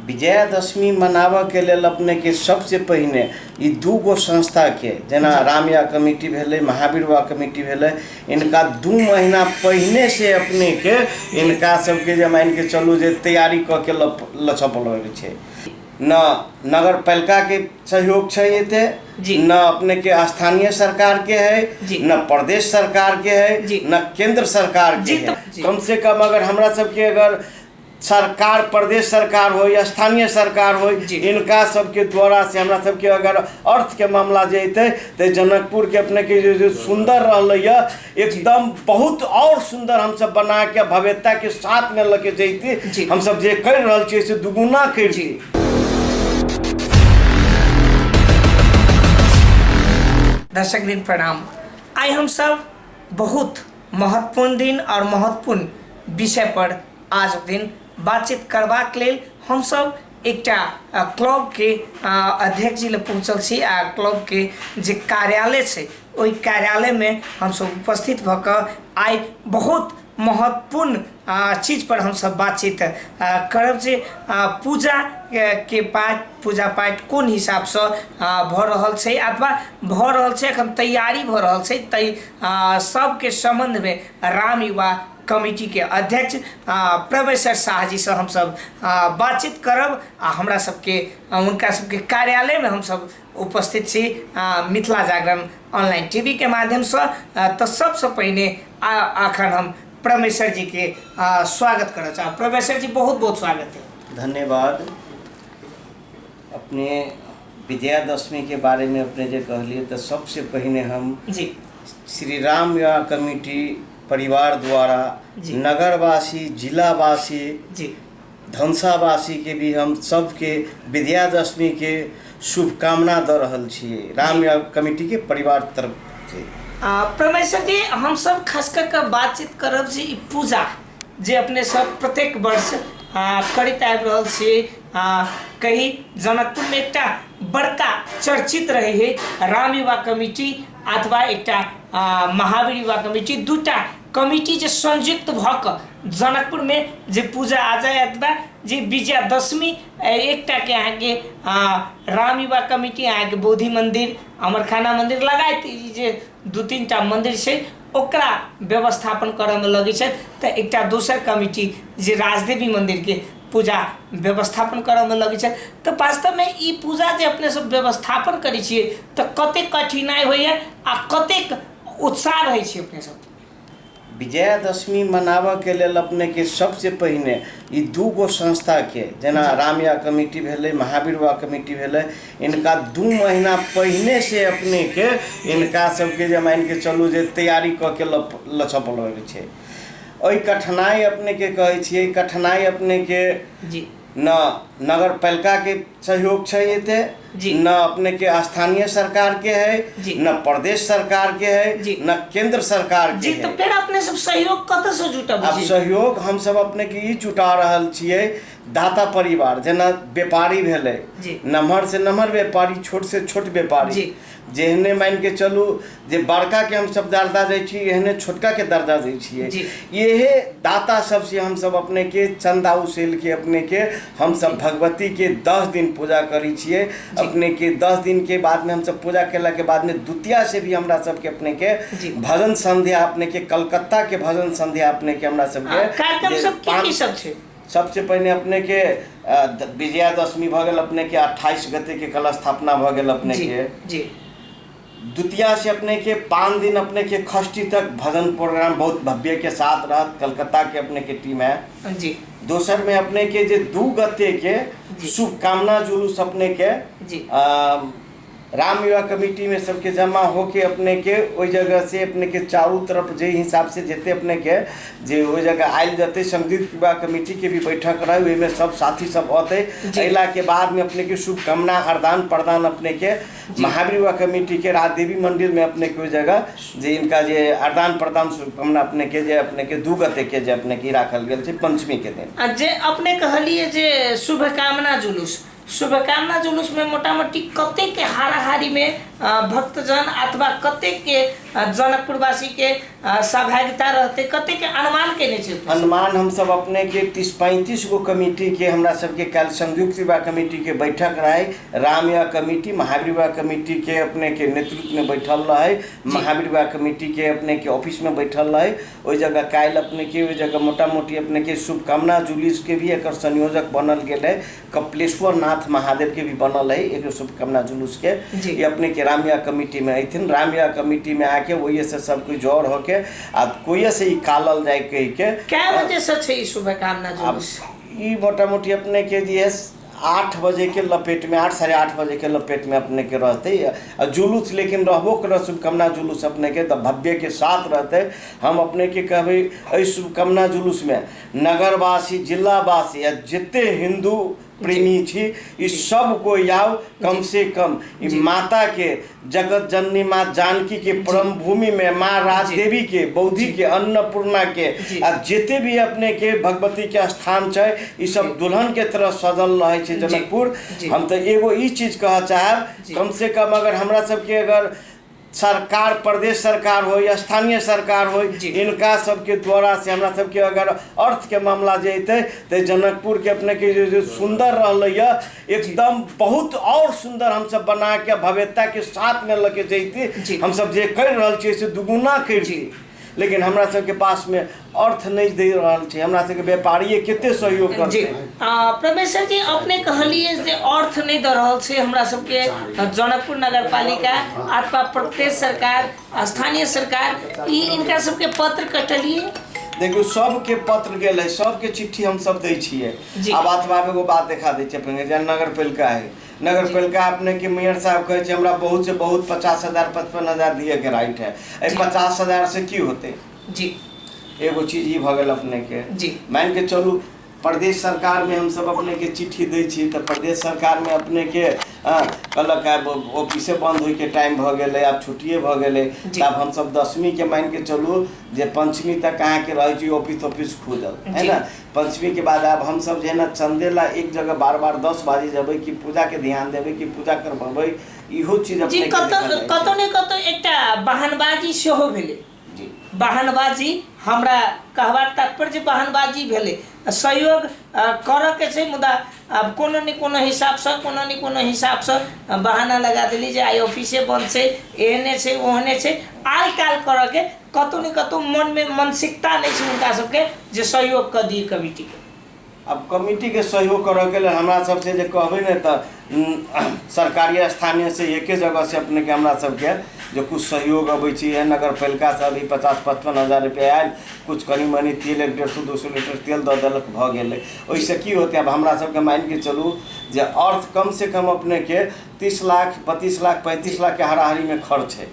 विजयादशमी मनाबऽके लेल अपनेके सबसँ पहिने ई दू गो संस्थाके जेना रामया कमिटी भेलै, महावीर बाबा कमिटी भेलै, इनका 2 महीना पहिनेसँ अपनेके इनका सबके जे मानिके चलू जे तैयारी कऽ के लछऽ पड़ै छै। न नगर पालिकाके सहयोग छै एते, न अपनेके स्थानीय सरकारके है, न प्रदेश सरकारके है, न केंद्र सरकारके है। कम से कम अगर हमरा सबके अगर सरकार, प्रदेश सरकार हो या स्थानीय सरकार हो, इनका सबके द्वारा से हमरा सबके अगर अर्थ के मामला जे अयतै तऽ जनकपुर के अपने के जे सुंदर रहलै यऽ एकदम बहुत और सुंदर हमसब बना के भव्यता के साथ में लऽ के जैती। हमसब जे कर रहल छियै से दुगुना करती। दर्शक दिन प्रणाम। आइ हम सब बहुत महत्वपूर्ण दिन और महत्वपूर्ण विषय पर आज दिन बातचीत करबाक लेल हमसब एकटा क्लबके अध्यक्ष जी लग पहुँचल छी आ क्लबके जे कार्यालय छै ओहि कार्यालयमे हमसब उपस्थित भऽ कऽ आइ बहुत महत्वपूर्ण चीज पर हमसब बातचीत करब जे पूजा के पाठ पूजा पाठ कोन हिसाबसँ भऽ रहल छै अथवा भऽ रहल छै, एखन तैयारी भऽ रहल छै, ताहि सबके सम्बन्धमे राम युवा कमिटी के अध्यक्ष प्रवेशर शाह जी से हमसब बातचीत करब आ हमरा सबके हुनका सबके कार्यालय में हमसब उपस्थित छी मिथिला जागरण ऑनलाइन टीवी के माध्यम से। तो सबसे पहिने अखन हम प्रमेश्वर जी के स्वागत करऽ चाहब। प्रमेश्वर जी बहुत बहुत स्वागत है। धन्यवाद। अपने विजयादशमी के बारे में अपने जे कहलिए तो सबसे पहिने हम जी श्री राम विवाह कमिटी परिवार द्वारा नगरवासी, जिलावासी, धनसावासी के भी हम सबके विजयादशमी के शुभकामना दऽ रहल छियै राम विवाह कमिटी के परिवार तरफ से। परमेश्वर जी, हम सब खास कर के बातचीत करब जे ई पूजा जे अपने सब प्रत्येक वर्ष करैत आबि रहल छियै, कही जनकपुर में एकटा बड़का चर्चित रहे है राम युवा कमिटी अथवा एकटा महावीर युवा कमिटी, दूटा कमिटी जे संयुक्त भऽ कऽ जनकपुर में जे पूजा आ जाए अथवा जे विजयादशमी एकटा के अहाँके राम युवा कमिटी अहाँके बोधि मंदिर, अमरखाना मंदिर लगायत ई जे 2-3 टा मंदिर छै ओकरा व्यवस्थापन करऽमे लगै छथि, तऽ एकटा दोसर कमिटी जे राजदेवी मंदिरके पूजा व्यवस्थापन करऽमे लगै छथि। तऽ वास्तवमे ई पूजा जे अपने सब व्यवस्थापन करै छियै तऽ कतेक कठिनाइ होइए आ कतेक उत्साह रहै छै अपने सब? विजयादशमी मनाबऽके लेल अपनेके सबसे पहिने ई दू गो संस्थाके जेना रामया कमिटी भेलै, महावीर बाबा कमिटी भेलै, इनका 2 महीना पहिनेसँ अपनेके इनका सबके जे मानिके चलू जे तैयारी कऽ के लछऽ पड़ै छै। ओहि कठिनाइ अपनेके कहै छियै, कठिनाइ अपनेके न नगर पालिकाके सहयोग छै एते, न अपनेके स्थानीय सरकारके है, न प्रदेश सरकारके है, न केंद्र सरकारके है। तो फिर अपने सब सहयोग कतऽ से जुटाबै अब छी? सहयोग हम सब अपनेके ई जुटा रहल छियै दाता परिवार, जेना व्यापारी भेलै, नमहर से नमहर व्यापारी, छोट से छोट व्यापारी, जेहने मान के चलू जे बड़का के हम सब दर्जा दै छी, एहने छोटका के दर्जा दै छियै। इहे दाता सबसे हम सब अपने के चंदा उसेल के अपने के हम सब भगवती के 10 दिन पूजा करै छियै। अपने के 10 दिन के बाद में हम सब पूजा केला के बाद में द्वितीया से भी हमरा सबके अपने के भजन संध्या, अपने के कलकत्ता के भजन संध्या अपने के हमरा सबके कार्यक्रम जे सब की पाँच की सब छै? सबसे पहिने अपने के विजयादशमी भऽ गेल, अपने के 28 गते के कलश स्थापना भऽ गेल अपने के। द्वितीया से अपने के 5 दिन अपने के षष्ठी तक भजन प्रोग्राम बहुत भव्य के साथ रहत, कलकत्ता के अपने के टीम है। दोसर में अपने के जे 2 गते के शुभकामना जुलूस अपने के राम युवा कमिटी में सबके जमा होके अपने के ओहि जगह से अपने के चारू तरफ जे हिसाब से जते अपने के जे ओहि जगह आयल जते संगीत युवा कमिटी के भी बैठक रहे, ओहिमे सब साथी सब अतै। अयला के बाद में अपने के शुभकामना आदान प्रदान अपने के महावीर युवा कमिटी के राजदेवी मंदिर में अपने के ओहि जगह जे इनका जे आदान प्रदान शुभकामना अपने के जे अपने के 2 गते के जे अपने के राखल गेल छै पंचमी के दिन। आ जे अपने कहलिए जे शुभकामना जुलूस, शुभकामना जुलूस में मोटामोटी कतेक के हाराहारी में भक्तजन अथवा कतेक के जनकपुरवासी के सहभागिता रहतै, कतेक के अनुमान केने छी अपने? अनुमान हमसब अपने के 30-35 गो कमिटी के हमरा सबके काल्हि संयुक्त विवाह कमिटी के बैठक रहै। रामया कमिटी महावीर विवाह कमिटी के अपने के नेतृत्व में बैठल रहै, महावीर विवाह कमिटी के अपने के ऑफिस में बैठल रहै। ओहि जगह काल्हि अपने के ओहि जगह मोटा मोटी अपने के शुभकामना जुलूस के भी एकर संयोजक बनल गेल है, कपिलेश्वर नाथ महादेव के भी बनल है एकर शुभकामना जुलूस के। ये अपने के रामया कमिटी में अथिन, रामया कमिटी में आके वही से सब कोई जड़ होके आ कोई से ई कालल जाय कहि के। कै बजे से छै ई शुभकामना जुलूस? ई मोटा मोटी अपने के जे 8 बजे के लपेट में, 8 साढ़े 8 बजे के लपेट में अपने के रहते आ जुलूस। लेकिन रहबो करत शुभकामना जुलूस अपने के तऽ भव्य के साथ रहते। हम अपने के कहबै एहि शुभकामना जुलूस में नगरवासी, जिलावासी आ जते हिंदू प्रेमी छी ई सब कोई आउ, कम से कम ई माता के जगत जननी माँ जानकी के परम भूमि में माँ राज देवी के बौद्धि के अन्नपूर्णा के आ जते भी अपने के भगवती के स्थान छै ई सब दुल्हन के तरह सजल रहै छै जनकपुर। हम तऽ एगो ई चीज कहऽ चाहब, कम से कम अगर हमरा सबके अगर सरकार, प्रदेश सरकार हो या स्थानीय सरकार हो, इनका सबके द्वारा से हमरा सबके अगर अर्थ के मामला जे अयतै तऽ जनकपुर के अपने के जे सुन्दर रहलै यऽ एकदम बहुत और सुन्दर हमसब बना के भव्यता के साथ में लऽ के जैती। हमसब जे करि रहल छियै से दुगुना करिती, लेकिन हमरा सबके पास में अर्थ नहि दे रहल छै। हमरा सबके व्यापारिये कते सहयोग करतै। परमेश्वर जी, अपने कहलिए जे अर्थ नहि दऽ रहल छै हमरा सबके जनकपुर नगरपालिका अथवा प्रदेश सरकार, स्थानीय सरकार, ई इनका सबके पत्र कटलिए? देखियौ, सबके पत्र गेल है, सबके चिट्ठी हम सब दै छियै। आब अथवा एगो बात देखा दै छियै अपने, जेना नगरपालिका है, नगरपालिका अपने के मेयर साहब कहै छै हमरा बहुत से बहुत 50,000 55,000 दिए के राइट है। एहि 50,000 से की होतै? एगो चीज ई भऽ गेल अपने के। मान के चलू प्रदेश सरकार में हमसब अपने के चिट्ठी दै छी तऽ प्रदेश सरकार में अपने के कहलक आब ऑफिसे बंद होय के टाइम भऽ गेलै, आब छुट्टिए भऽ गेलै। आब हमसब दसमी के मान के चलू जे पंचमी तक अहाँके रहै छै ऑफिस ऑफिस खुजल है ना। पंचमी के बाद आब हमसब जे है ना चंदे ला एक जगह बार बार 10 बाजे जबै कि पूजा के ध्यान देबै कि पूजा करबेबै, इहो चीज अपने के कतौ कतौ ने कतौ एकटा बहानबाजी सेहो भेलै। बहानबाजी, हमरा कहबाक तात्पर्य जे बहानबाजी भेलै, सहयोग करऽ के छै मुदा आब कोनो ने कोनो हिसाबसँ कोनो ने कोनो हिसाबसँ बहाना लगा देली जे आइ ऑफिसे बंद छै, एहने छै ओहने छै, आइ काल्हि करऽ के कतौ ने कतौ मनमे मानसिकता नहि छै हुनका सबके जे सहयोग कऽ दियै कमिटीके। आब कमिटीके सहयोग करऽके लेल हमरा सबसे जे कहबै ने तऽ सरकारी स्थानीय से एके जगह से अपनेके हमरा सबके जे कुछ सहयोग अबै छै। एहन नगरपालिकासँ अभी 50-55 हजार रुपैआ आयल, कुछ कनि मनि तेल 150 200 लीटर तेल दऽ देलक, भऽ गेलै। ओहिसँ की होतै? आब हमरा सबके मानिके चलू जे अर्थ कम से कम अपनेके 30 लाख 32 लाख 35 लाखके हाराहारीमे खर्च है।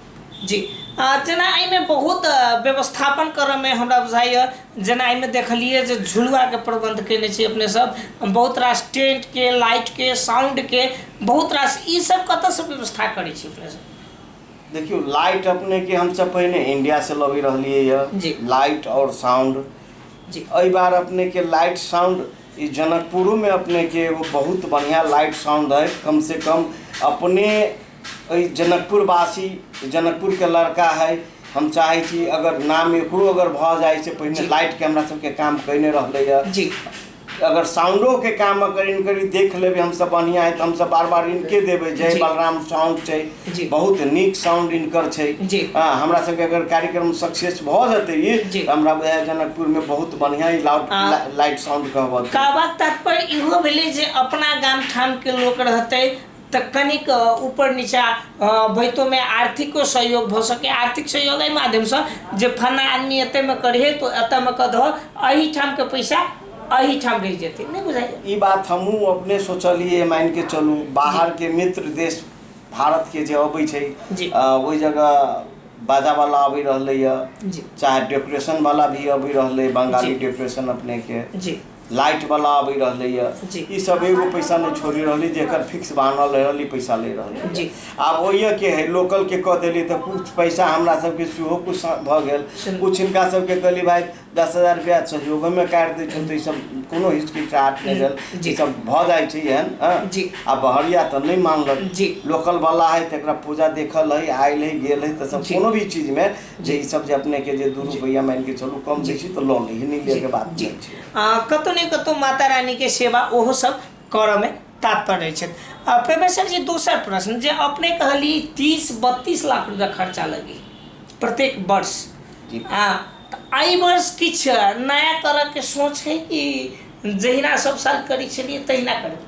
जी, जेना एहिमे बहुत व्यवस्थापन करऽमे हमरा बुझाइए, जेना एहिमे देखलियै जे झुलुआके प्रबन्ध कयने छी अपने सब, बहुत रास टेंटके, लाइटके, साउंडके, बहुत रास ई सब कतऽसँ व्यवस्था करै छी अपने सब? देखियौ, लाइट अपनेके हमसब पहिने इंडियासँ लबै रहलियै यऽ लाइट आओर साउंड। एहि बार अपनेके लाइट साउंड ई जनकपुरोमे अपनेके एगो बहुत बढ़िआँ लाइट साउंड है। कम से कम अपने एहि जनकपुरवासी, जनकपुरके लड़का है, हम चाहै छी अगर नाम एकरो अगर भऽ जाइ छै। पहिने लाइटके हमरा सबके काम कयने रहलैए, अगर साउंडोके काम अगर इनकर देख लेबै हमसब बढ़िआँ है तऽ हमसब बार बार इनके देबै। जय बलराम साउंड छै, बहुत नीक साउंड इनकर छै। हँ, हमरा सबके अगर कार्यक्रम सक्सेस भऽ जेतै ई तऽ हमरा बुझाइए जनकपुरमे बहुत बढ़िआँ ई लाइट साउंड कहबत। कहबाक तात्पर्य इहो भेलै जे अपना गाम ठामके लोक रहतै तऽ कनिक ऊपर नीचा भैतोमे आर्थिको सहयोग भऽ सकै। आर्थिक सहयोग एहि माध्यमसँ जे फन्ना आदमी एतेमे करिहे तो एतऽमे कऽ दहो, एहिठामके पैसा एहिठाम रहि जेतै, नहि बुझाइए? ई बात हमहूँ अपने सोचलियै। मानिके चलू बाहरके मित्र देश भारतके जे अबै छै ओहि जगह बाजावला अबै रहलैए, चाहे डेकोरेशनवला भी अबै रहलै, बंगाली डेकोरेशन अपनेके, लाइट वाला अबै रहलैए, ई सब एगो पैसा नहि छोड़ि रहलै, जेकर फिक्स बान्हल रहलै पैसा ले रहलै। आब ओहिके है लोकलके कऽ देली तऽ कुछ पैसा हमरा सबके सेहो कुछ भऽ गेल। कुछ हिनका सबके कहली भाइ 10,000 रुपया सहयोगोमे काटि दै छौ, तऽ ई सब कोनो हिचकिचाहट नहि भेल। ई सब भऽ जाइ छै एहन। हँ। आ बहरिया तऽ नहि मानलक। लोकल वाला है तऽ एकरा पूजा देखल है, आयल है, गेल है, तऽ सब कोनो भी चीजमे जे ई सब जे अपनेके जे 2 रुपैआ मानिके चलू कम दै छी तऽ लऽ लै, नहि लैके बात नहि छै। कतहु ने कतहु माता रानीके सेवा ओहो सब करऽमे तात्पर्य रहै छथि। प्रोफेसर जी, दोसर प्रश्न जे अपने कहली 30-32 लाख रुपया खर्चा लगी प्रत्येक वर्ष। तऽ एहि वर्ष किछु नया तरहके सोच है कि जहिना सब साल करै छलियै तहिना करबै?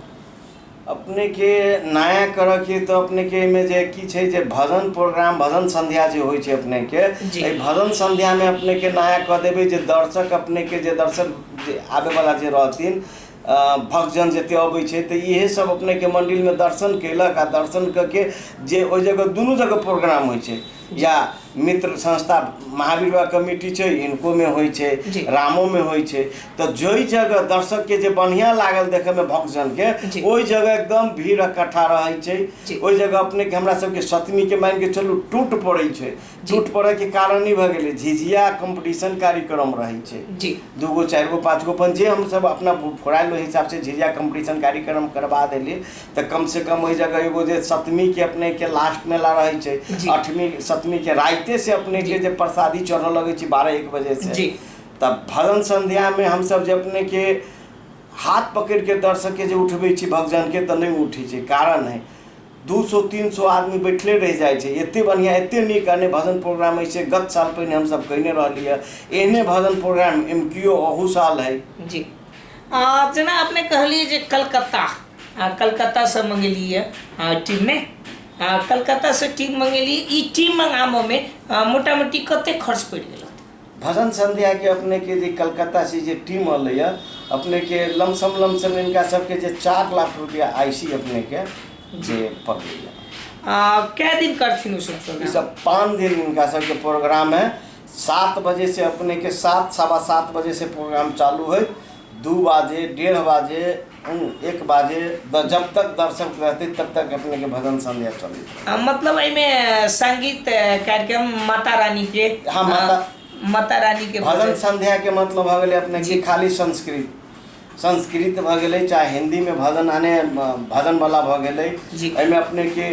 अपनेके नया करऽके तऽ अपनेके एहिमे जे की छै जे भजन प्रोग्राम, भजन संध्या जे होइ छै अपनेके, एहि भजन संध्यामे अपनेके नया कऽ देबै जे दर्शक अपनेके जे दर्शक जे आबैवला जे रहथिन, भक्तजन जते अबै छै, तऽ इहे सब अपनेके मन्दिरमे दर्शन केलक आ दर्शन कऽ के जे ओहि जगह दुनू जगह प्रोग्राम होइ छै, या मित्र संस्था महावीर बाबा कमिटी छै, हिनकोमे होइ छै, रामोमे होइ छै, तऽ जाहि जगह दर्शकके जे बढ़िआँ लागल देखैमे भक्तजनके, ओहि जगह एकदम भीड़ इकट्ठा रहै छै। ओहि जगह अपनेके हमरा सबके सप्तमीके मानिके चलू टूट पड़ै छै। टूट पड़ैके कारण ई भऽ गेलै, झिझिया कम्पटिशन कार्यक्रम रहै छै। 2 गो, 4 गो, 5 गो अपन जे हमसब अपना फुरायल ओहि हिसाबसँ झिझिया कम्पटिशन कार्यक्रम करबा देली, तऽ कमसँ कम ओहि जगह एगो जे सप्तमीके अपनेके लास्ट मेला रहै छै, अठमी सप्तमीके राइते से अपनेके जे प्रसादी चढ़ऽ लगै छै 12-1 बजेसँ। तब भजन संध्यामे हमसब जे अपनेके हाथ पकड़िके दर्शकके जे उठबै छी भक्तजनके, तऽ नहि उठै छै। कारण है 200-300 आदमी बैठले रहि जाइ छै। एते बढ़िआँ, एते नीक एहने भजन प्रोग्राम होइ छै। गत साल पहिने हमसब कयने रहली हँ, एहने भजन प्रोग्राम एमकियो अहू साल है। जी, जेना अपने कहलियै जे कलकत्ता, कलकत्तासँ मंगेलियै टीम ने, कलकत्तासँ टीम मंगेलियै, ई टीम मंगाबऽमे मोटा मोटी कते खर्च पड़ि गेल? भजन संध्याके अपनेके जे कलकत्ता से जे टीम अयलैए, अपनेके लमसम लमसम हिनका सबके जे 4 लाख रुपया आइसी अपनेके जे पड़लैए। कै दिन करथिन ओ सब ई प्रोग्राम? सब 5 दिन इनका सबके प्रोग्राम है। 7 बजे से अपने के 7, 7:15 बजे से प्रोग्राम चालू है, 2 बजे, 1:30 बजे, 1 बजे, जब तक दर्शक रहते तब तक अपने के भजन संध्या चलते। मतलब एहिमे संगीत कार्यक्रम माता रानी के? हाँ, माता माता रानी के। भजन संध्या के मतलब भऽ गेलै अपने के खाली संस्कृत, संस्कृत भऽ गेलै, चाहे हिन्दीमे भजन आने भजन वाला भऽ गेलै। एहिमे अपने के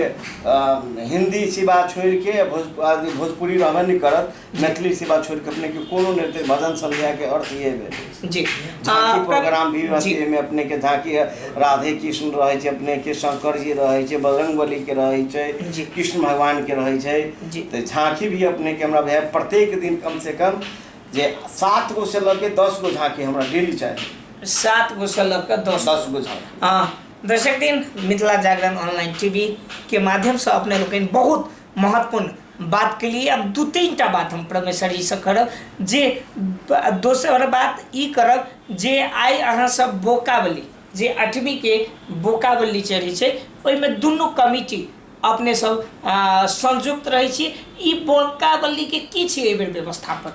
हिन्दी सिवा छोड़िके भोजपुरी रहबे नहि करत, मैथिली सिवा छोड़िके अपने के कोनो नहि, भजन संध्या के अर्थ इहे भेलै। झांकी प्रोग्राम भी रहतै। एहिमे अपने के झांकी राधे कृष्ण रहै छै, अपने के शंकर जी रहै छै, बजरंग बली के रहै छै, कृष्ण भगवान के रहै छै। तऽ झांकी भी अपने के हमरा भैया प्रत्येक दिन कम से कम जे 7 गो से लऽ के 10 गो झांकी हमरा डेली चाही। 7 गो से लऽ कऽ 10? 10 गो झांकी। हाँ, दर्शक दिन, मिथिला जागरण ऑनलाइन टीवी के माध्यमसँ अपने लोकनि बहुत महत्वपूर्ण बात के लिए अब दू तीन टा बात हम परमेश्वर जी से करब, जे दोसर बात ई करब जे आइ अहाँ सब बोकावली जे अठवीं के बोकावली चढ़ै छै, ओहिमे दुनू कमिटी अपने सब संयुक्त रहै छी, ई बोकावली के की छै एहि बेर व्यवस्थापन?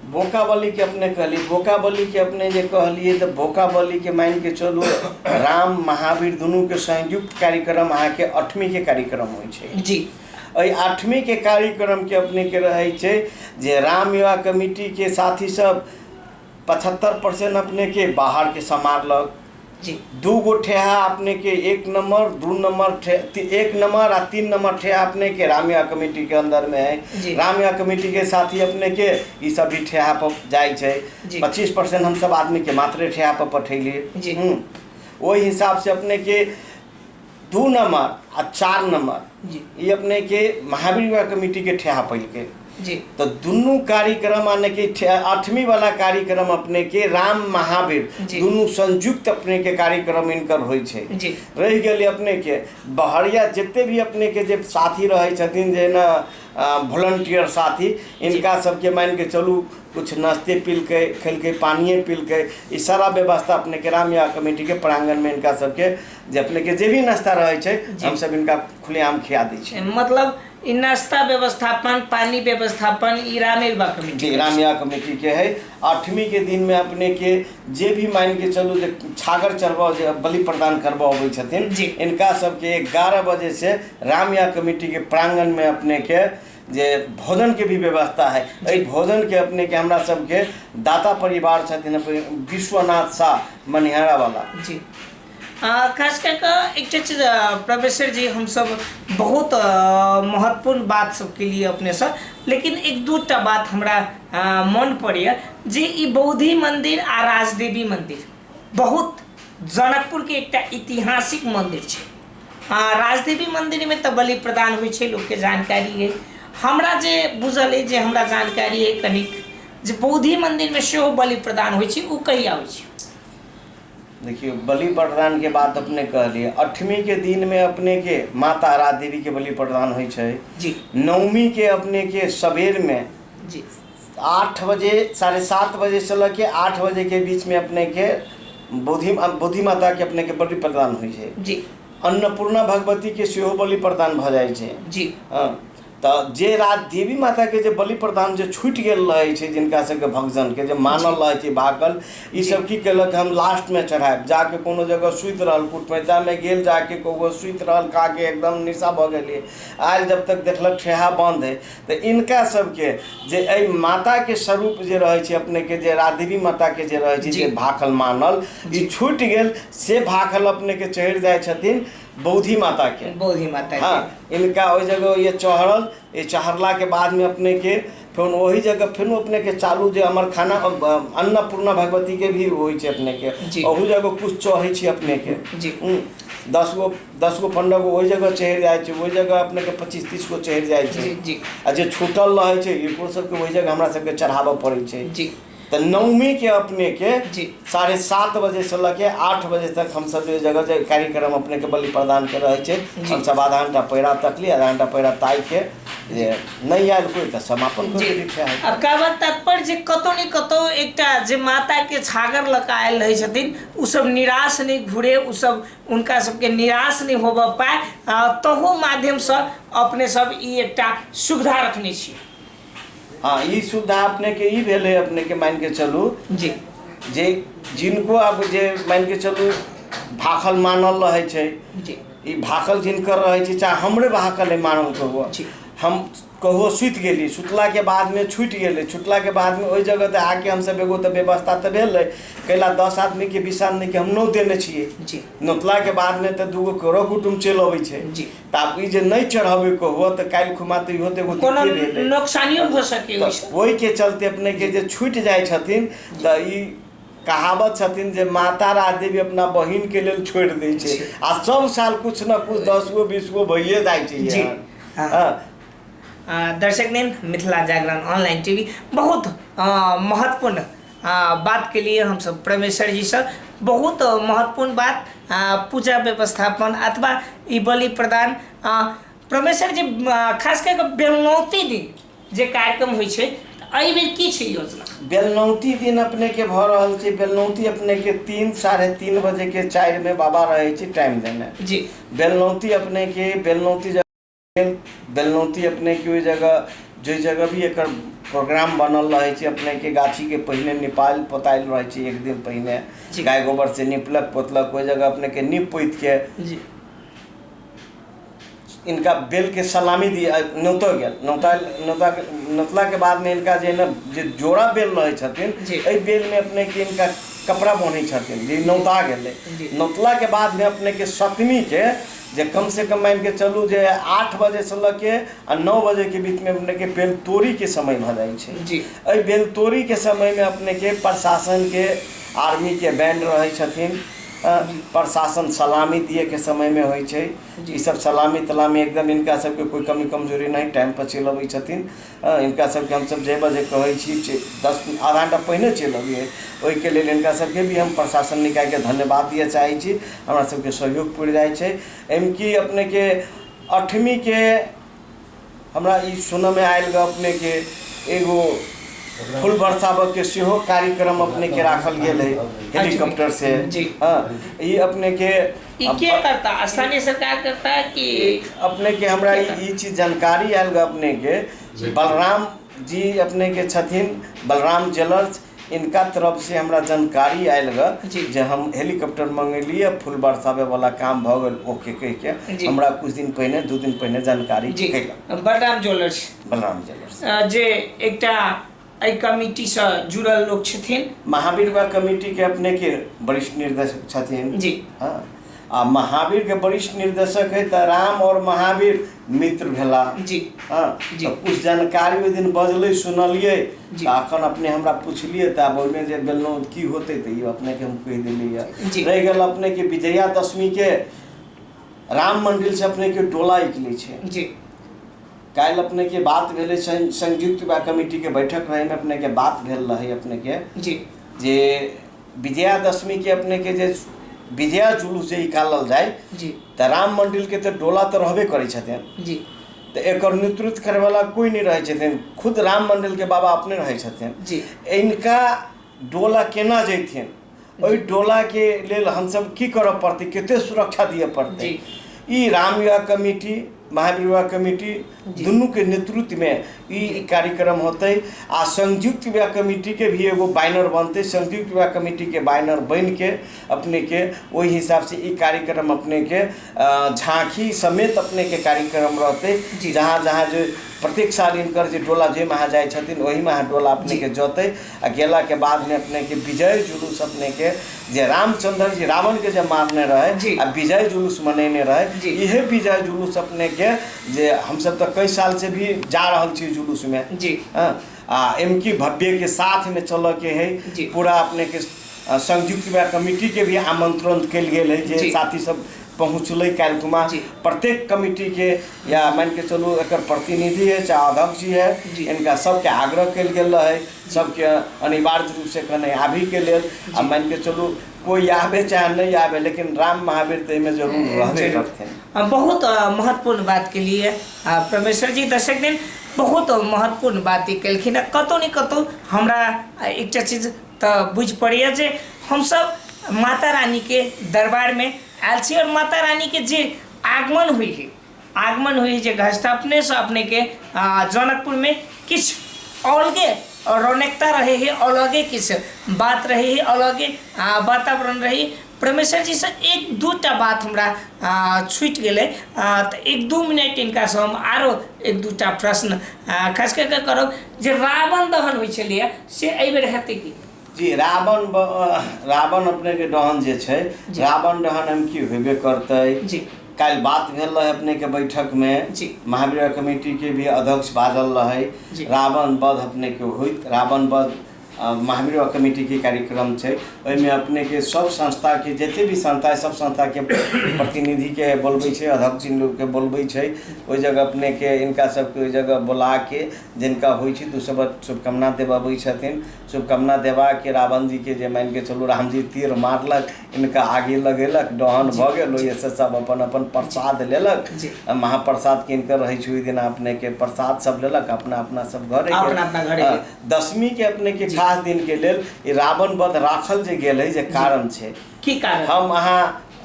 बोकाबली के अपने कहलिए, बोकाबली के अपने जे कहलिए, तऽ बोकाबली के मानि के चलू राम महावीर दुनू के संयुक्त कार्यक्रम अहाँके अठवीं के कार्यक्रम होइ छै। एहि आठवीं के कार्यक्रम के अपने के रहै छै जे राम युवा कमिटी के साथी सब 75% अपने के बाहर के सम्हारलक। दू गो ठेहा अपने के 1 नंबर, 2 नंबर, 1 नंबर आ 3 नंबर ठेहा अपने के राम युवा कमिटी के अंदर में है। राम युवा कमिटी के साथी अपने के ई सब भी ठेहा पर जाइ छै। 25% हम सब आदमी के मात्रे ठेहा पर पठेलिए। ओहि हिसाब से अपने के 2 नंबर आ 4 नंबर ई अपने के महावीर युवा कमिटी के ठेहा पैलकै। तऽ दुनू कार्यक्रम यानी कि आठवीं वाला कार्यक्रम अपने के राम महावीर दुनू संयुक्त अपने के कार्यक्रम इनकर होइ छै। रहि गेलै अपने के बहरिया जते भी अपने के जे साथी रहै छथिन, जेना वॉलंटियर साथी, इनका सबके मानि के चलू कुछ नाश्ते पीलकै, खेलकै, पानिए पीलकै, ई सारा व्यवस्था अपने के राम युवा कमिटी के प्रांगण में इनका सबके जे अपने के जे भी नाश्ता रहै छै, हमसब इनका खुलेआम खिया दै छियै। मतलब ई नाश्ता व्यवस्थापन, पानी व्यवस्थापन ई रामे युवा कमिटी? जी, राम युवा कमिटी के है। आठवीं के दिन में अपने के जे भी मानि के चलू जे छागर चढ़बऽ, जे बलि प्रदान करबऽ अबै छथिन, इनका सबके 11 बजे से राम युवा कमिटी के प्रांगण में अपने के जे भोजनके भी व्यवस्था है। एहि भोजनके अपनेके हमरा सबके दाता परिवार छथिन विश्वनाथ शाह मनिहारा वाला। जी, खास कए कऽ एकटा चीज प्रोफेसर जी, हमसब बहुत महत्वपूर्ण बात सबके लिए अपनेसँ, लेकिन एक दूटा बात हमरा मन पड़ैए जे ई बौद्धि मन्दिर आ राजदेवी मन्दिर बहुत जनकपुरके एकटा ऐतिहासिक मन्दिर छै। राजदेवी मन्दिरमे तऽ बलि प्रदान होइ छै, लोकके जानकारी अइ। हमरा जे बुझल अइ, जे हमरा जानकारी अइ कनिक, जे बौद्धि मन्दिरमे सेहो बलि प्रदान होइ छै, ओ कहिया होइ छै? देखियौ, बलि प्रदान के बात अपने कहलियै, अठमी के दिन में अपने के माता राजदेवी के बलि प्रदान होइ छै। नवमी के अपने के सवेर में 8 बजे, 7:30 बजे से लऽ के 8 बजे के बीच में अपने के बोधि बोधि माता के अपने के बलि प्रदान होइ छै। अन्नपूर्णा भगवती के सेहो बलि प्रदान भऽ जाइ छै। हँ, तऽ जे रात देवी माताके जे बलि प्रदान जे छूटि गेल रहै छै, जिनका सबके भक्तजनके जे मानल रहै छै भागल, ई सब की केलक, हम लास्टमे चढ़ायब, जाके कोनो जगह सुति रहल, कुटमैतामे गेल, जाके ककरो सुति रहल, खाके एकदम निशा भऽ गेलै, आयल जब तक देखलक ठेहा बन्द हइ। तऽ इनका सबके जे एहि माताके स्वरूप जे रहै छै अपनेके, जे राधेवी माताके जे रहै छै, जे भाखल मानल ई छूटि गेल, से भाखल अपनेके चढ़ि जाइ छथिन बौद्धि माता के। बौद्धि माता के। हाँ, इनका ओहि जगह ये चढ़ल, ये चढ़ला के बाद में अपने के फिर वही जगह फिर अपने के चालू जे हमर खाना अन्नपूर्णा भगवती के भी होइ छै अपने के, ओहू जगह कुछ चढ़ै छै अपने के। 10 गो 10 गो 15 गो ओहि जगह चढ़ि जाइ छै, ओहि जगह अपने के 25-30 गो चढ़ि जाइ छै। जी जी आ जे छूटल रहै छै, एकरो सबके ओहि जगह हमरा सबके चढ़ाबऽ पड़ै छै। तऽ नवमी के अपने के 7:30 बजे से लऽ के 8 बजे तक हमसब जे जगह जे कार्यक्रम अपने के बलि प्रदान के रहै छै, हमसब आधा घंटा पैरा तकली, आधा घंटा पैरा ताकि के जे नहि आयल कोइ तऽ समापन कऽ देली छै। आ कहबाक तात्पर्य जे कतौ ने कतौ एकटा जे माता के छागर लऽ कऽ आयल रहै छथिन, ओ सब निराश नहि घुरे, ओ सब हुनका सबके निराश नहि होबऽ पाए, तहू माध्यमसँ अपने सब ई एकटा सुविधा रखने छी। हाँ, ई सुविधा अपने के ई भेलै, अपने के मान के चलू जे जिनको आब जे मान के चलू भाखल मानल रहै छै, ई भाखल जिनकर रहै छै, चाहे हमरे भाखल है मानल कहो, हम कहो सुति गेली, सुतलाके बादमे छूटि गेलै, छुटलाके बादमे ओहि जगह तऽ आके हमसब एगो तऽ व्यवस्था तऽ भेलै, कैला 10 आदमीके 20 आदमीके हम नोत देने छियै। नोतलाके बादमे तऽ दूगो करो कुटुम्ब चलि अबै छै। तऽ आब ई जे नहि चढ़बै कहो तऽ काल्हि खुमा तऽ इहो तऽ एगो कोनो दिक्कते भेलै, नोकसानियो भऽ सकै तऽ ओहिसँ। ओहिके चलते अपनेके जे छूटि जाइ छथिन तऽ ई कहावत छथिन जे माता राजदेवी अपना बहिनके लेल छोड़ि दै छै, आ सब साल कुछ ने कुछ 10 गो 20 गो भइए जाइ छै। एहन। दर्शक ने, मिथिला जागरण ऑनलाइन टीवी बहुत महत्वपूर्ण बात के लिए हम सब परमेश्वर जी से बहुत महत्वपूर्ण बात पूजा व्यवस्थापन अथवा ई बलि प्रदान। परमेश्वर जी, खास कऽ कऽ बेलनौती दिन जे कार्यक्रम होइ छै, तऽ एहि बेर की छै योजना? बेलनौती दिन अपने के भऽ रहल छै। बेलनौती अपने के 3, 3:30 बजे के 4 में बाबा रहै छै टाइम देने। बेलनौती अपने के बेलनौती गेल, बेलनौती अपने के ओहि जगह जाहि जगह भी एकर प्रोग्राम बनल रहै छै, अपने के गाछी के पहिने निपायल पोतायल रहै छै एक दिन पहिने। गाय गोबर से निपलक पोतलक, ओहि जगह अपने के नीप पोति के इनका बेल के सलामी दिया नौतो गेल। नौता नौता नौतला के बाद में इनका जे ने जे जोड़ा बेल रहै छथिन, एहि बेल में अपने के इनका कपड़ा बन्है छथिन जे नौता गेलै। नौतला के बाद में अपने के सप्तमी के जे कम से कम मान के चलू जे 8 बजे से लऽ के आ 9 बजे के बीच में अपने के बेलतोड़ी के समय भऽ जाइ छै। एहि बेलतोड़ी के समय में अपने के प्रशासन के आर्मी के बैंड रहै छथिन, प्रशासन सलामी दिए के समय में होइ छै। ई सब सलामी तलामी एकदम इनका सबके कोई कमी कमजोरी नहि, टाइम पर चलि अबै छथिन। इनका सबके हमसब जाहि बजे कहै छी, 10 आधा घंटा पहिने चलि अबियै। ओहिके लेल हिनका सबके भी हम प्रशासन निकायके धन्यवाद दिअ चाहै छी, हमरा सबके सहयोग पुरि जाइ छै। एहिमे की अपनेके अठमीके हमरा ई सुनऽमे आयल गऽ अपनेके एगो फूल बरसाबऽके सेहो कार्यक्रम अपनेके राखल गेल है हेलीकॉप्टर से। हँ, ई अपनेके ई के करता? स्थानीय सरकार करता कि अपनेके हमरा ई चीज जानकारी आयल गऽ अपनेके बलराम जी अपनेके छथिन, बलराम ज्वेलर्स। इनका तरफ से हमरा जानकारी आयल ग जी। जे हम हेलीकॉप्टर मंगेलियै, फूल बरसाबे वाला काम भऽ गेल, ओके कहि के जी। हमरा कुछ दिन पहिने, 2 दिन पहिने जानकारी जी कयलक। बलराम ज्वेलर्स। बलराम ज्वेलर्स जे एकटा एहि कमिटीसँ जुड़ल लोक छथिन। महावीर विवाह कमिटी के अपने के वरिष्ठ निर्देशक छथिन। जी। हाँ, आ महावीर के वरिष्ठ निर्देशक है तऽ राम और महावीर मित्र भेला। जी। हाँ, जी। तऽ कुछ जानकारी ओहि दिन बजलै, सुनलियै। जी। तऽ अखन अपने हमरा पुछलियै तऽ आब ओहिमे जे गेलहुँ की होतै तऽ ई अपनेके हम कहि देलियै। जी। रहि गेल अपनेके विजयादशमीके राम मंदिर से अपनेके डोला निकलै छै। जी। काल्हि अपनेके बात भेलै, संयुक्त विवाह कमिटीके बैठक रहै, अपनेके बात भेल रहै अपनेके जी जे विजयादशमीके अपनेके जे विजया जुलूस जे निकालल जाय जी तऽ राम मंदिरके तऽ डोला तऽ रहबे करै छथिन। जी। तऽ एकर नेतृत्व करैवला कोइ नहि रहै छथिन, खुद राम मंदिरके बाबा अपने रहै छथिन। जी। इनका डोला केना जैथिन, ओहि डोलाके लेल हमसब की करऽ पड़तै, कते सुरक्षा दिअ पड़तै, जी। ई राम विवाह कमिटी, महावीर विवाह कमिटी दुनूके नेतृत्वमे ई कार्यक्रम होतै। आ संयुक्त विवाह कमिटीके भी एगो बैनर बनतै, संयुक्त विवाह कमिटीके बैनर बनिके अपनेके ओहि हिसाबसँ ई कार्यक्रम अपनेके झाँकी समेत अपनेके कार्यक्रम रहतै। जी। जहाँ जहाँ जे प्रत्येक साल इनकर जे डोला जे महा जाइ छथिन ओही महा डोला अपनेके जतै। आ गेलाके बादमे अपनेके विजय जुलूस अपनेके जे रामचंद्र जी रावणके जे मारने रहे जी। आ विजय जुलूस मनेने रहे, जी। इहे विजय जुलूस अपनेके जे हमसब तऽ कई साल से भी जा रहल छी जुलूसमे। जी। हाँ, आ एम की भव्य के साथ में चलऽ के है। जी। पूरा अपने के संयुक्त विवाह कमिटी के भी आमंत्रण कयल गेल है जे जी। साथी सब पहुँचलै काल्हि खुमा। जी। प्रत्येक कमिटी के या मान के चलू एकर प्रतिनिधि है चाहे अध्यक्ष जी है, जी। इनका सबके आग्रह कयल गेल रहे, सबके अनिवार्य रूप से कहने आबी के लेल। आ मान के चलू कोई आबे चाहे नहीं आबे, लेकिन राम महावीर तऽ एहिमे जरूर रहबे जरूर। करथिन। बहुत महत्वपूर्ण बात के लिए परमेश्वर जी दर्शक दिन बहुत महत्वपूर्ण बात ई केलखिन। कतहु ने कतहु हमरा एकटा चीज तऽ बुझि पड़ैए जे हमसब माता रानीके दरबारमे आयल छी और माता रानीके जे आगमन होइ है, आगमन होइ है जे घटस्थापनेसँ अपनेके जनकपुरमे किछु अलगे रौनकता रहे है, अलगे किछु बात रहे है, अलगे वातावरण रहे। परमेश्वर जी से एक दूटा बात हमरा छूटि गेलै, तऽ 1-2 मिनट इनकासँ हम आरो 1-2टा प्रश्न खास कऽ कऽ करब जे रावण दहन होइ छलैए से एहिबेर हेतै की? जी, रावण अपनेके दहन जे छै, रावण दहन हम की होबे करतै। जी। काल्हि बात भेल रहै अपनेके बैठकमे, जी। महावीर कमिटीके भी अध्यक्ष बाजल रहै, जी। रावण वध अपनेके होइत, रावण वध महावीर कमिटीके कार्यक्रम छै, ओहिमे अपनेके सब संस्थाके जते भी संस्था है सब संस्थाके प्रतिनिधिके बोलबै छै, अध्यक्ष लोकके बोलबै छै। ओहि जगह अपनेके इनका सबके ओहि जगह बोलाके जिनका होइ छै तऽ सब शुभकामना देबाबै छथिन। शुभकामना देबाके रावण जीके जे मान के चलू रामजी तीर मारलक, इनका आगे लगेलक, दहन भऽ गेल, ओहिसँ सब अपन अपन प्रसाद लेलक। जी। महाप्रसाद किनकर रहै छै ओहि दिना अपनेके प्रसाद सब लेलक, अपना अपना सब घरे गेल। अपना अपना घरे गेल। दशमी के अपनेके खास दिन के लेल ई रावण वध राखल जे गेल है जे कारण छै। की कारण? हम अहाँ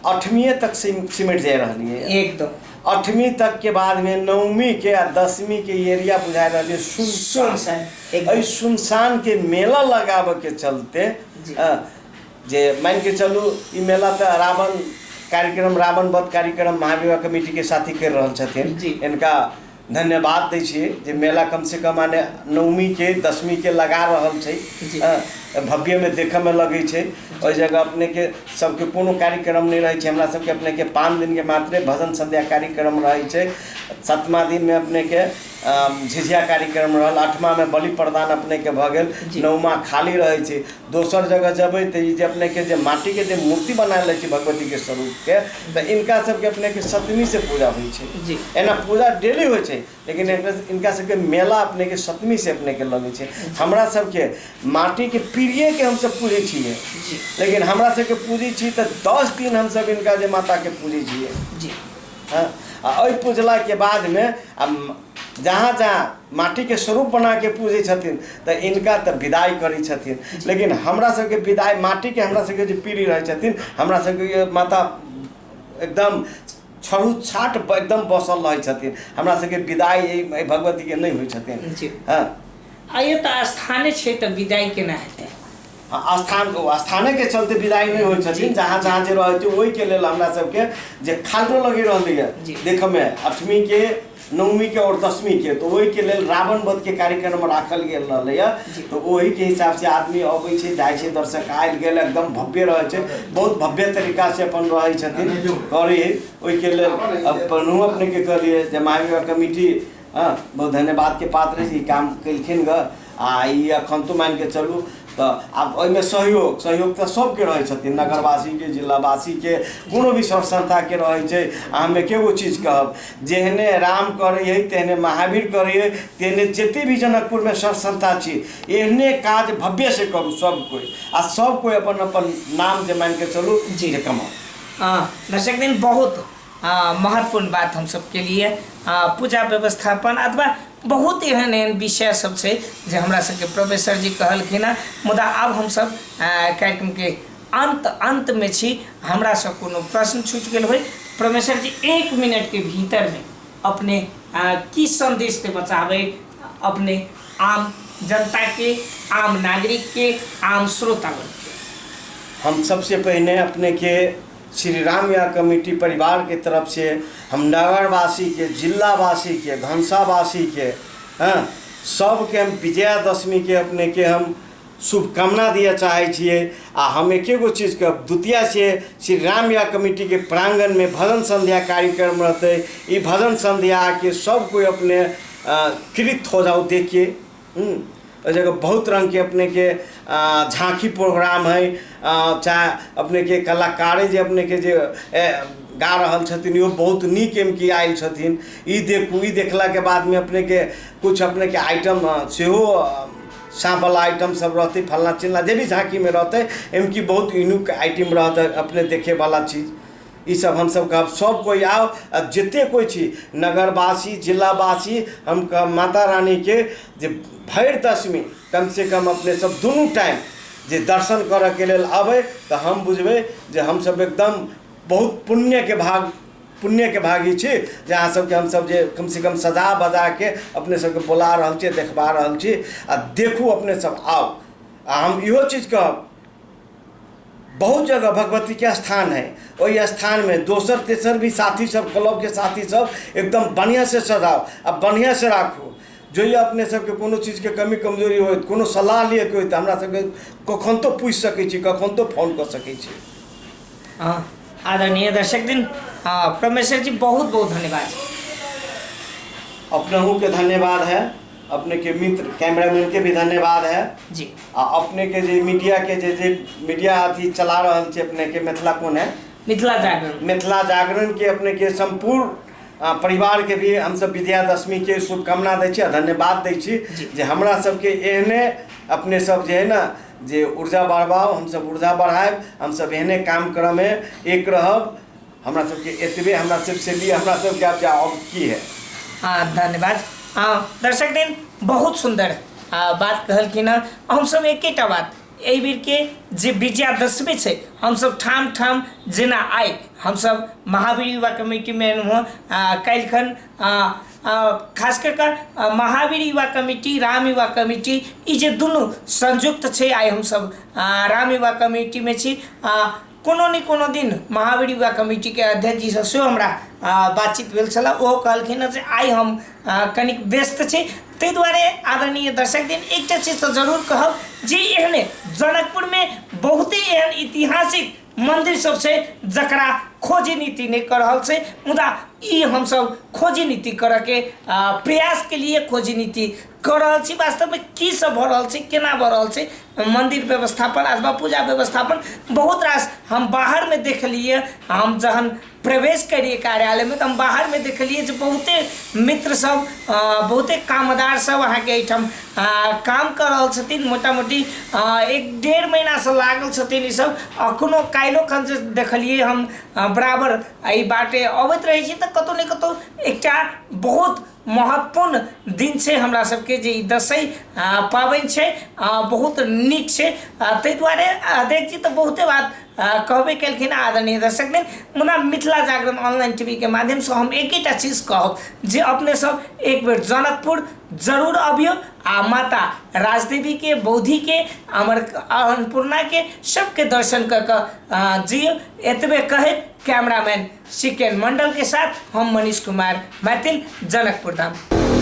8वीं तक सिमटि जा रहलियै। एकदम। 8वीं तक के बाद में 9वीं के आ 10वीं के एरिया बुझा रहलियै सुनसान। सुनसान, एकदम। एहि सुनसान के मेला लगाबऽ के चलते, जी। जे मान के चलू ई मेला तऽ रावण कार्यक्रम, रावण वध कार्यक्रम महाविवाह कमिटी के साथी कर रहल छथिन, जी। इनका धन्यवाद दै छियै जे मेला कम से कम माने 9वीं के 10वीं के लगा रहल छै। जी। भव्यमे देखऽमे लगै छै। ओहि जगह अपनेके सबके कोनो कार्यक्रम नहि रहै छै, हमरा सबके अपनेके 5 दिनके मात्रे भजन संध्या कार्यक्रम रहै छै। 7वां दिनमे अपनेके झिझिया कार्यक्रम रहल, 8वांमे बलि प्रदान अपनेके भऽ गेल, जी। 9वां खाली रहै छै। दोसर जगह जेबै तऽ ई जे अपनेके जे माटीके जे मूर्ति बनायल रहै छै भगवतीके स्वरूपके, तऽ इनका सबके अपनेके 7वीं से पूजा होइ छै। जी। एना पूजा डेली होइ छै, लेकिन इनका सबके मेला अपनेके 7वीं से अपनेके लगै छै। हमरा सबके माटीके पीढ़िएके हमसब पूजै छियै, जी। लेकिन हमरा सबके पूजै छी तऽ 10 दिन हमसब इनका जे माताके पूजै छियै। जी। हाँ, आ एहि पूजलाके बादमे आ जहाँ जहाँ माटीके स्वरूप बनाके पूजै छथिन तऽ इनका तऽ विदाइ करै छथिन, लेकिन हमरा सबके विदाइ माटीके हमरा सबके जे पीढ़ी रहै छथिन, हमरा सबके माता एकदम छरू छाट एकदम बसल रहै छथिन, हमरा सबके विदाइ एहि भगवतीके नहि होइ छथिन। जी। हाँ। आ ये तऽ स्थाने छै तऽ विदाइ केना हेतै? स्थान स्थाने के चलते विदाई नहि होइ छथिन। जहाँ जहाँ जे रहै छै ओहिके लेल हमरा सबके जे खाल्डो लगि रहलै जी। देखऽमे अठमी के, नवमी के और दसमी के, तऽ ओहिके लेल रावण वध के कार्यक्रम राखल गेल रहलैए। तऽ ओहिके हिसाब से आदमी अबै छै, जाइ छै, दर्शक आयल गेल, एकदम भव्य रहै छै, बहुत भव्य तरीका से अपन रहै छथिन करै। ओहिके लेल अपन अपनेके कहलियै जे महाविवाह कमिटी हँ बहुत धन्यवादके पात्र छै, ई काम केलखिन ग। आ ई एखन तो मानिके चलू तऽ आब ओहिमे सहयोग सहयोग तऽ सबके रहै छथिन, नगरवासीके, जिलावासीके, कोनो भी सर संस्थाके रहै छै। आ हम एके गो चीज कहब, जेहने राम करै हइ तेहने महावीर करै हइ, तेहने जते भी जनकपुरमे सर संस्था छी, एहने काज भव्यसँ करू सब कोइ, आ सब कोइ अपन अपन नाम जे मानिके चलू जी। जे कमाउ। दर्शक दिन बहुत महत्वपूर्ण बात हम सबके लिए पूजा व्यवस्थापन अथवा बहुत एहन एहन विषय सब छै जे हमरा सबके प्रोफेसर जी कहलखिन हँ। मुदा आब हमसब कार्यक्रमके अन्त अन्तमे छी। हमरा सब कोनो प्रश्न छूटि गेल होइ प्रोफेसर जी 1 मिनटके भीतरमे अपने की संदेश देबऽ चाहबै अपने आम जनताके, आम नागरिकके, आम श्रोतागणके? हम सबसे पहिने अपने के श्री राम या कमेटी परिवार के तरफ से हम नगरवासी के, जिलावासी के, घनसावासी के, हाँ सबके हम विजयादशमी के अपने के हम शुभकामना दिअ चाहै छियै। आ हम एके गो चीज कहब, द्वितीय से श्री राम या कमेटी के प्रांगण में भजन संध्या कार्यक्रम रहतै। ई भजन संध्या के सब कोई अपने कृत हो जाओ देखिए। ओहि जगह बहुत रंग के अपने के झांकी प्रोग्राम है, चाहे अपने के कलाकारे जे अपने के जे गा रहल छथिन इहो बहुत नीक एम की आयल छथिन। ई देखू, ई देखलाके बादमे अपने के कुछ अपने के आइटम सेहो साँपवला आइटम सब रहतै, फल्लाँ चिल्लाँ जे भी झाँकीमे रहतै, एम की बहुत यूनिक आइटम रहतै अपने देखेवला चीज। ई सब हमसब कहब सब कोइ आउ, आ जते कोइ छी नगरवासी, जिलावासी, हम कहब माता रानीके जे भरि दशमी कम से कम अपने सब दुनू टाइम जे दर्शन करऽके लेल अबै तऽ हम बुझबै जे हमसब एकदम बहुत पुण्यके भाग पुण्यके भागी छी जे अहाँ सबके हमसब जे कम से कम सजा बजाके अपने सबके बोला रहल छी, देखबा रहल छी। आ देखू अपने सब आउ। आ हम इहो चीज कहब, बहुत जगह भगवती के स्थान है, ओहि स्थान में दोसर तेसर भी साथी सब, क्लब के साथी सब एकदम बढ़िया से सजाओ आ बढ़िया से राखू। जो अपने सबके कोनो चीज के कमी कमजोरी हो, कोनो सलाह लिए के हो, तऽ हमरा सबके कखन तो पूछि सकै छी, कखन तो फोन कऽ सकै छी। आदरणीय दर्शक दिन परमेश्वर जी बहुत बहुत धन्यवाद। अपनहु के धन्यवाद है, अपने के मित्र कैमरामैन के भी धन्यवाद है जी। आ अपने के जे मीडिया के जे जे मीडिया अथी चला रहल छै अपने के मिथिला कोन है, मिथिला जागरण, मिथिला जागरण के अपने के संपूर्ण परिवार के भी हमसब विजयादशमी के शुभकामना दै छी आ धन्यवाद दै छी जे हमरा सबके एहने अपने सब जे है ना जे ऊर्जा बढ़बाउ, हमसब ऊर्जा बढ़ायब, हमसब एहने काम करऽमे एक रहब। हमरा सबके एतबे हमरा सबसे लिए हमरा सबके आब जाओ अब की है। धन्यवाद। दर्शक दिन बहुत सुंदर बात कहलखिन हँ। हमसब एकेटा बात एहि बेर के जे विजयादशमी छै हमसब ठाम ठाम जेना आइ हमसब महावीर युवा कमिटीमे एलहुँ हँ, काल्हिखन खास कऽ कऽ महावीर युवा कमिटी, राम युवा कमिटी ई जे दुनू संयुक्त छै, आइ हमसब राम युवा कमिटीमे छी। कोनो ने कोनो दिन महावीर युवा कमिटीके अध्यक्ष जीसँ सेहो हमरा बातचीत भेल छलए, ओहो कहलखिन हँ जे आइ हम कनिक व्यस्त छी। ताहि दुआरे आदरणीय दर्शक दिन एकटा चीज तऽ जरूर कहब जे एहने जनकपुरमे बहुते एहन ऐतिहासिक मन्दिर सब छै जकरा खोजी नीति नहि कऽ रहल छै, मुदा ई हमसब खोजी नीति करऽके प्रयासके लिए खोजी नीति कऽ रहल छी। वास्तवमे की सब भऽ रहल छै, केना भऽ रहल छै मन्दिर व्यवस्थापन अथवा पूजा व्यवस्थापन, बहुत रास हम बाहरमे देखलियै। हम जहन प्रवेश करिए कार्यालयमे तऽ हम बाहरमे देखलियै जे बहुते मित्र सब, बहुते कामदार सब अहाँके एहिठाम काम कऽ रहल छथिन। मोटा मोटी 1-1.5 महीनासँ लागल छथिन ईसब। अखनो काल्हिओ खन जे देखलियै हम बराबर एहि बाटे अबैत रहै छी तऽ कतहु ने कतहु एकटा बहुत महत्वपूर्ण दिन छै हमरा सबके जे ई दसैँ पाबनि छै, बहुत नीक छै। ताहि दुआरे अध्यक्ष जी तऽ बहुते बात कहबे केलखिन आदरणीय दर्शक दिन। मुदा मिथिला जागरण ऑनलाइन टीवी के माध्यम से हम एकेटा चीज कहब जे अपने सब एक बेर जनकपुर जरूर अबियौ आ माता राजदेवी के, बौद्धि के, अमर अन्नपूर्णा के सबके दर्शन कऽ कऽ जियौ। एतबे कहैत कैमरामैन सिकेन मंडल के साथ हम मनीष कुमार मैथिल, जनकपुर धाम।